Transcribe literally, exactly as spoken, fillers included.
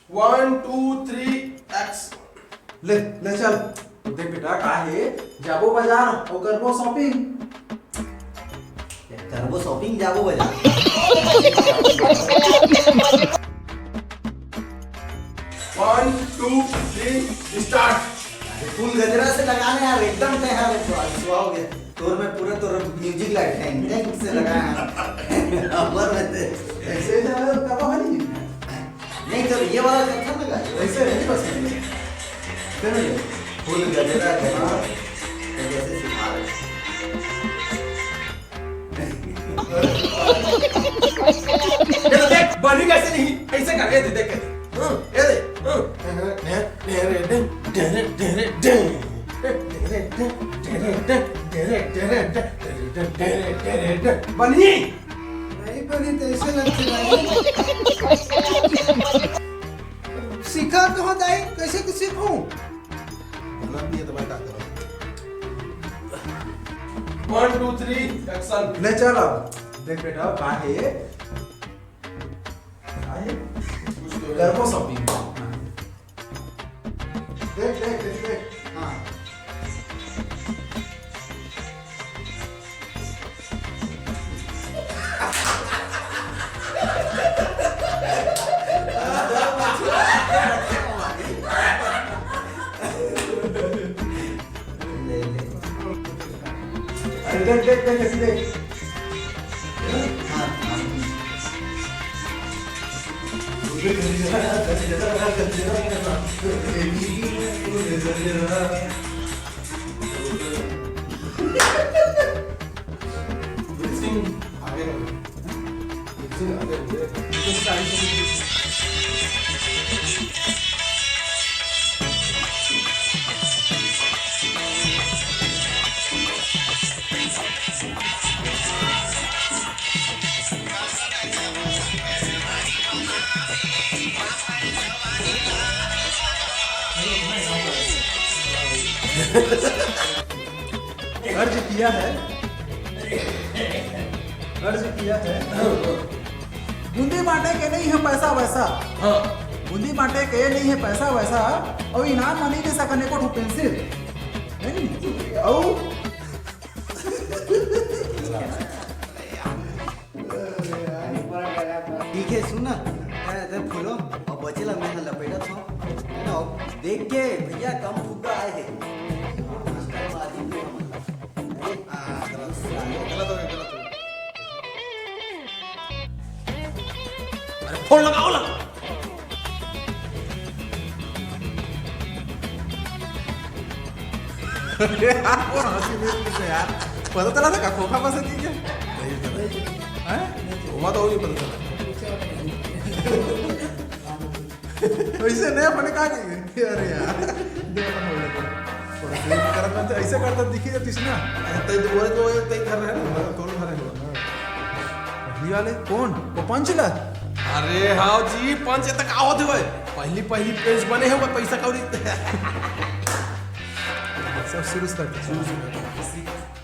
One, two, three, action. ले, ले चल। देख बेटा, का हे, जाबो बाजार अउ करबो shopping। करबो shopping, जाबो बाजार। One, two, three, start. फूल गजरा से लगाना यार, एकदम तैयार हो गया। तोर में पूरा तोर music ला ढेंग ढेंग से लगाया है। हमर में ते ऐसे ही जावे, करबो है नहीं। नहीं तो ये वाला अच्छा लगा। ऐसे नहीं बस में। चलो ये। फूल गजरा गजरा। तो जैसे सिखा रहे। ये तो देख, बनी कैसे नहीं? ऐसे कर, ये दे, देख। हाँ, ये दे। हाँ। बनी? नहीं बनी तो ऐसे लगते भाई। सीखा तो हो दाई, कैसे के सीखूं? गलत नहीं है तो मैं क्या करूं? One, two, three, action. ले चल अब। देख बेटा, का हे? का हे? कुछ तो है। करबो shopping। देख, देख, देख, देख। हाँ। अरे देख, देख, देख, देख, देख। अर्ज किया है, अर्ज किया है। बूंदी बांटे के नहीं है पैसा वैसा। हाँ। बूंदी बांटे के नहीं है पैसा वैसा, अउ इनाम म नहीं दे सकन एको ठो pencil। नहीं? अउ ठीक है, सुन ना, तैं, तैं फूलो अउ बचे ला मैं ह लपेटत हूँ, है ना? देख के भैया कम फुग्गा आए हे। हाँ, गलत, गलत हो गया, गलत हो गया। अरे फोन लगाओ ना। अरे यार, कौन हंसी दे रही है यार? पता चला था का खोखा बस है, ठीक है? नहीं पता। हैं? हुआ तो वही पता चला। वैसे नहीं, अपने कहा नहीं। अरे यार, दे अपन बोल दे। और फिर करत में तो ऐसे करता दिखी जातीस ना। अरे, तै तो बोले तो तै घर रहे ना, तो घर रहे ना। पहली वाले कौन? वो पंच ला? अरे हाँ जी, पंच तक आवत हुए। पहली, पहली पेज बने हुए, पैसा कौड़ी। सब शुरू से करते हैं। शुरू से करते हैं।